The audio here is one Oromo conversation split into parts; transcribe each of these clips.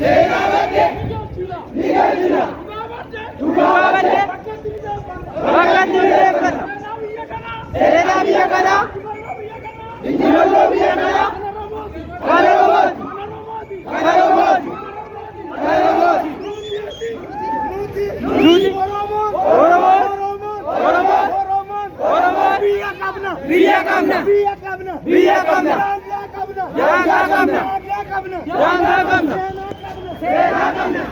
Seenaa badde. Ni galchina. Dhugaa badde. Bakkatti ni deeffanna. Seenaa biyya kanaa. Injifannoo biyya kanaa. Kan Oromooti. Kan Oromooti. Kan Oromooti. Nuti Oromoon. Oromoon. Oromoon. Biyya qabna. Biyya qabna. Biyya qabna. Biyya qabna. Daangaa qabna. Daangaa qabna. Daangaa qabna. Daangaa qabna. Seenaa qabna.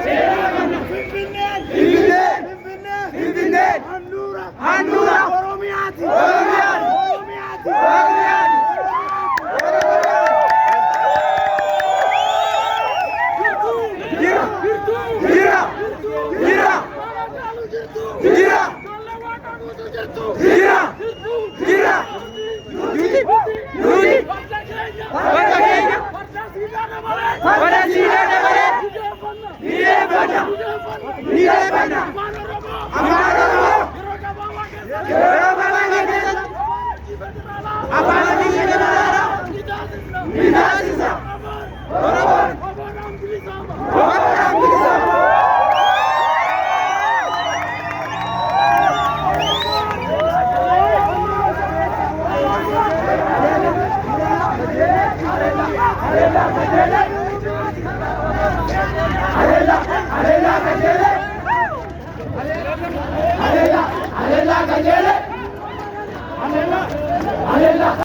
Seenaa qabna. Finfinneen. Finfinneen. Finfinneen. Finfinneen. Handhuura. Handhuura. Oromiyaati. Oromiyaati. Oromiyaati. Oromiyaati. Jira. Jira. Jira. Jira. Jira. Jira. Nuti. Nuti. Farda keenya. Farda siidaa dabalee. Ni deeffanna. Ni deeffanna. Afaan Oromoo. Yeroo